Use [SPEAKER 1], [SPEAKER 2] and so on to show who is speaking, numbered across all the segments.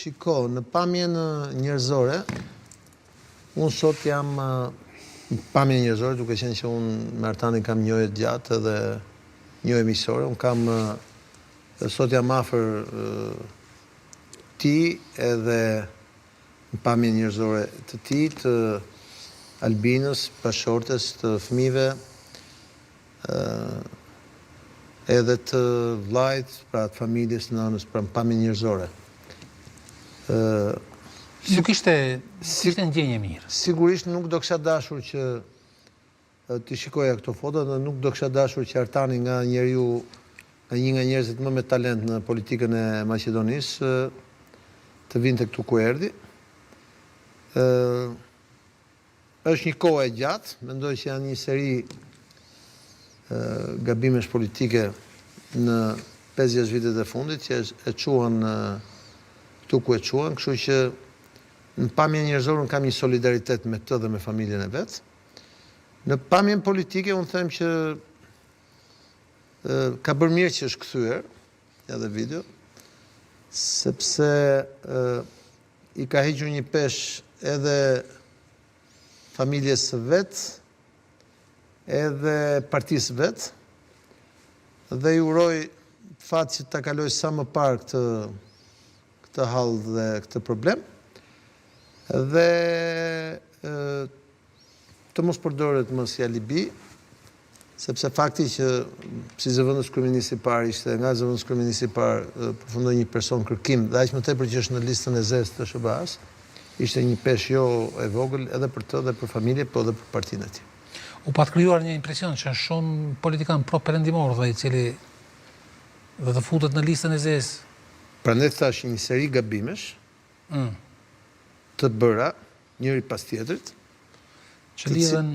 [SPEAKER 1] Shiko, në pamjen njerëzore, unë sot jam në pamjen njerëzore, duke qenë që unë me Artanin kam njohje të gjatë edhe njohje miqësore, unë kam sot jam afër tij edhe në pamjen njerëzore të tij, të Albinës, bashkëshortes, të fëmijëve, edhe të vllait, pra të familjes, nënës, pra në pamje njerëzore.
[SPEAKER 2] Ë Nuk ishte, si, ishte ndjenjë e mirë.
[SPEAKER 1] Sigurisht nuk do kisha dashur që t'i shikoja këto foto dhe nuk do kisha dashur që Artani nga njeriu nga një nga njerëzit më me talent në politikën e Maqedonisë të vinte këtu ku erdhi. Ë Është një kohë e gjatë, mendoj që janë një seri gabimesh politike në 5-6 vitet e fundit që e çuan këtu ku e çuan, kështu që në pamjen njerëzore unë kam një solidaritet me të dhe me familjen e vet. Në pamjen politike unë them që ka bërë mirë që është kthyer, edhe video, sepse i ka hequr një peshë edhe familjes së vet, edhe partisë së vet, dhe i uroj fat që ta kalojë sa më parë këtë këtë hall dhe këtë problem dhe të mos përdoret më si alibi, sepse fakti që si zëvendës kryeministri i parë ishte nga zëvendës kryeministri i parë përfundoi një person në kërkim dhe aq më tepër që është në listën e zezë të SHBA-së, ishte një peshë jo e vogël edhe për të dhe për familje, po edhe për partinë e tij.
[SPEAKER 2] U pat krijuar një impresion që është shumë politikan pro-perëndimor dhe i cili dhe të futet në listën e zezë.
[SPEAKER 1] Prandaj thashë një seri gabimesh mm. të bëra njëri pas tjetrit,
[SPEAKER 2] që lidhen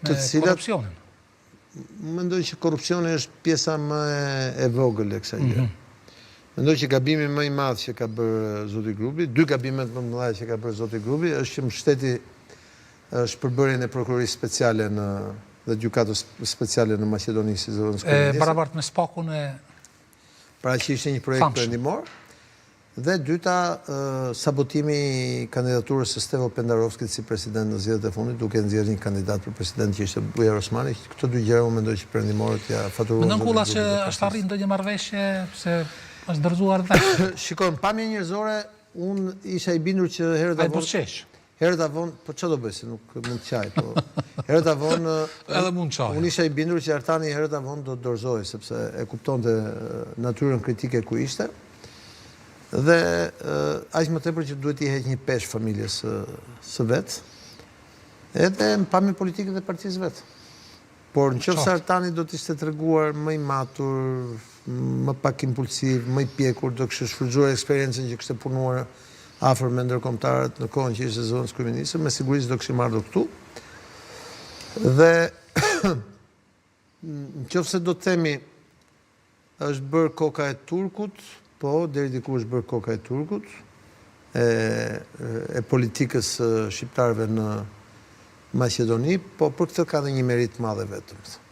[SPEAKER 2] me korrupsionin.
[SPEAKER 1] Mendoj që korrupsioni është pjesa më e vogël e kësaj gjëje. Mhm. Mendoj që gabimi më i madh që ka bërë zoti Grubi, dy gabimet më të mëdha që ka bërë zoti Grubi është që mbështeti shpërbërjen e prokurorisë speciale në dhe gjykatës speciale në Maqedoni si
[SPEAKER 2] zëvendëskryeministër. E barabartë me SPAK-un e
[SPEAKER 1] Pra që ishte një projekt perëndimor. Dhe e dyta, sabotimi i kandidaturës së Stevo Pendarovskit si president në zgjedhjet e fundit, duke nxjerrë një kandidat për president që ishte Bujar Osmani, këto dy gjëra unë mendoj që perëndimorët ia
[SPEAKER 2] faturuan Mendon Kulla që është arrit ndonjë marrëveshje se është dorëzuar vetë?
[SPEAKER 1] Shiko, në pamje njerëzore, unë isha i bindur që herët a vonë...
[SPEAKER 2] Ai buzëqesh.
[SPEAKER 1] Herët a vonë, po ça do bëj se nuk mund të qaj, po herët a vonë
[SPEAKER 2] edhe mund të qaj.
[SPEAKER 1] Unë isha i bindur që Artani herët a vonë do të dorëzohej sepse e kuptonte natyrën kritike ku ishte. Dhe aq më tepër që duhet t'i heqë një peshë familjes së, së vet. Edhe në pamje politike dhe partisë së vet. Por në qoftë se Artani do të ishte treguar më i matur, më pak impulsiv, më i pjekur, do kishte shfrytëzuar eksperiencën që kishte punuar afër me ndërkombëtarët në kohën që ishte zëvendëskryeministër, me siguri s'do kishim ardhur këtu. Dhe në qoftë se do të themi Është bërë koka e turkut, po, deri diku është bërë koka e turkut, e e politikës së shqiptarëve në Maqedoni, po për këtë ka dhe një meritë të madhe vetë, domethënë.